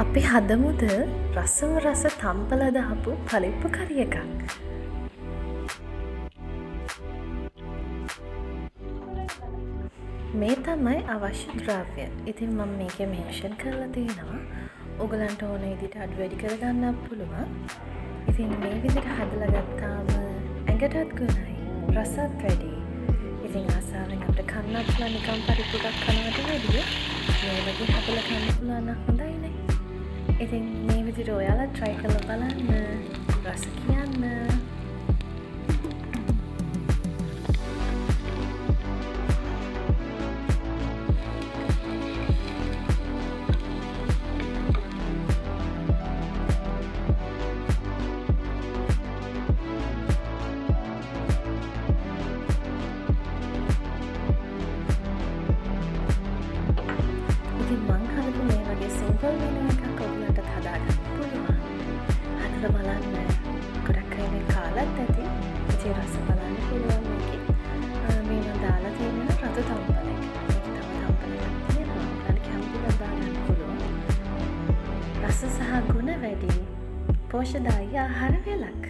අපි හදමුද රසම රස තම්පල දාපු පලිප්පු කරි එකක්. මේ තමයි අවශ්‍ය ද්‍රව්‍ය. ඉතින් මම මේකේ මෙන්ෂන් කරලා තියෙනවා. ඔයගලන්ට ඕන විදිහට අඩු වැඩි කරගන්නත් පුළුවන්. ඉතින් මේ විදිහට හදලා ගත්තාම ඇඟටත් ගුණයි, රසත් වැඩි. ඉතින් ආසාවෙන් අපිට කන්නත් පුළුවන් නිකන් පරිප්පු එකක් කනවට වැඩිය මේ වගේ හදලා කන්න පුළුවන් නම් හොඳයිනේ. ඉතින් මේ විදිහට ඔයාලා try කරලා බලන්න, රස කියන්න. ඉතින් මං හදපු මේ වගේ සිම්පල් මෙනු එකක් ඔයගලන්ටත් හදාගන්න පුළුවන්. හදලා බලන්න. ගොඩක් අය මේ කාලත් ඇති. ඉතින් රස බලන්න පුළුවන් මේකේ. මේ මං දාලා තියෙන රතු තම්පල එක. මේකේ තව තම්පල එකක් තියෙනවා. ඔයගලන්ට කැමති නම් දාගන්න පුළුවන්. රස සහ ගුණ වැඩි පෝෂ්‍යදායී ආහාර වේලක්.